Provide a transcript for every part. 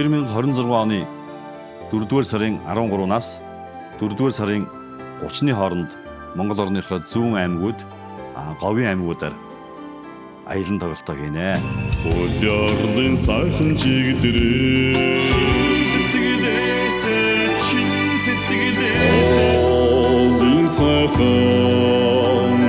2026 оны 4-р сарын 13-наас 4-р сарын 30-ны хооронд Монгол орныхоо зүүн аймагуд, говийн аймагуудаар аялан тоглолтоо хийнэ. Улирлын сайхан чигдрээ Сэтгэлээсээ чин сэтгэлээсээ Олон сайхан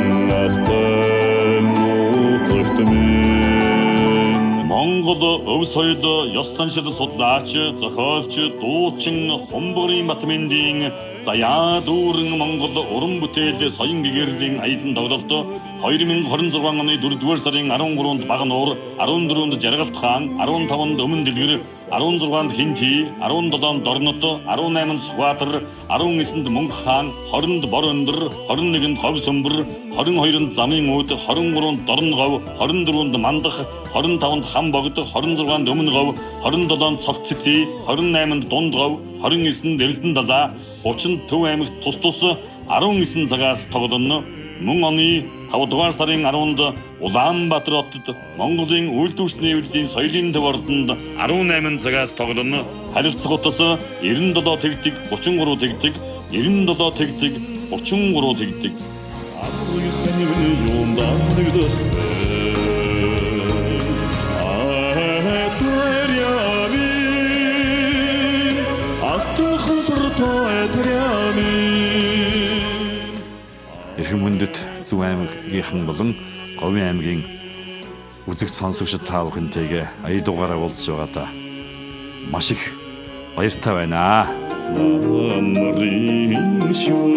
алтай нутагт минь. Монгол өв соёл ёс заншил судлаач, зохиолч, дуучин Хумбгарын Батмэндийн Заяа дүүрэн Монгол уран бүтээл соён гэгэрлийн аялан тоглолт 2026 оны 4-р сарын 13-нд Багануур, 14-нд Жаргалт хаан, 15-нд Өмнө Дэлгэр, 16-нд Хинти, 17-нд Дорнод, 18-нд Сүхбаатар, 19-нд Мөнх хаан, 20-нд Бор өндөр, 21-нд Говь сөмбөр, 22-нд Замын үүд, 23-нд Дорноговь, 24-нд Мандах, 25-нд Хам богд, 26-нд Өмнө говь, 27-нд Цогц цэцэй, 28-нд Дунд говь, 29-нд Эрдэнэ далаа, 30-нд Төв аймагт тус тус 19 цагаас тоглоно. Мөн оны 5 дугаар сарын 10-нд Улаанбаатар хотод Монголын үйлдвэрчний эвлэлийн соёлын төв ордонд 18 цагаас тоглоно. Харилцах утас 97 тэгдэг 33 тэгдэг 97 тэгдэг 33 тэгдэг. Амрын юундан нэгдэх Атрями Алтан хансартай атрями. Эрхэм хүндэт Зөв аймагийнхан болон Говийн аймгийн үзэгч сонсогчид та бүхэнтэйгээ аяа дугаараа уулзж байгаадаа маш их баяртай байна. Намрын шүн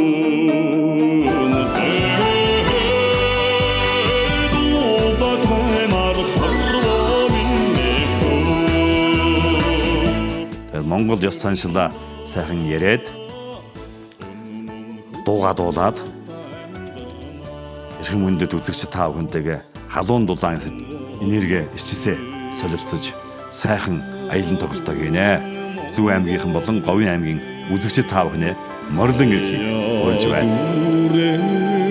Тэгээд Монгол ёс заншилаа сайхан яриад дуугаа дуулаад эрхэм хүндэт үзэгч та бүхэнтэйгээ халуун дулаан энерги ичсээ солилцож сайхан аялан тоглолтоо хийнэ. Зөв аймгийнхан болон Говийн аймгийн үзэгчид та бүхнээ морилон ирэхийг урьж байна.